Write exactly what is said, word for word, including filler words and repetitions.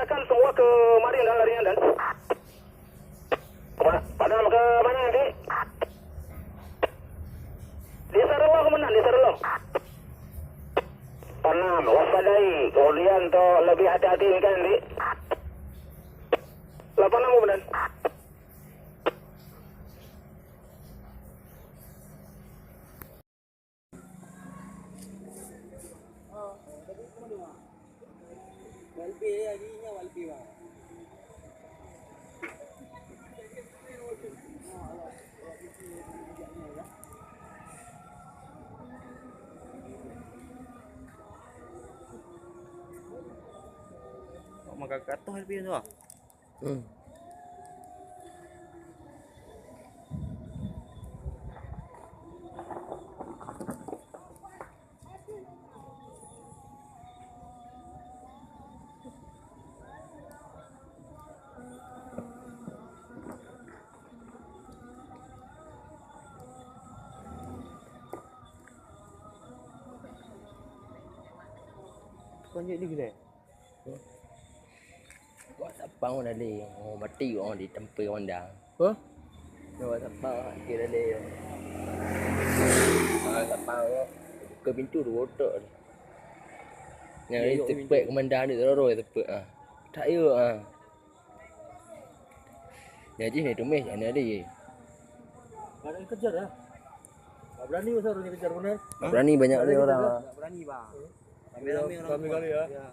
Kan semua kemarin dah larian dan. Padahal ke mana nanti? Di Sarullah kemenang, di Sarullah. Tenang, waspadai. Kemudian tu lebih hati-hati kan, di. Lapan enam kemudian. Mak, ka, ka toh L P tu ah. Hmm. Lanjut di kedai. Wak sapang dah lé, oh, mati orang di tempat orang dah. Hah? Wak sapang kira lé. Ah, sapang, oh. Buka pintu dua otak ni. Yang Ya, lain ya, sepet pintu. Komandan ni terus sepet ah. Tak ya ah. Jadi ni tumis jangan ada je. Ada yang kejar ah. Tak berani masa orang yang kejar benar. Tak berani banyak Tak dia berani orang. Kejar. Tak berani bang. Ramai-ramai orang kami semua. Kali ya. Ya.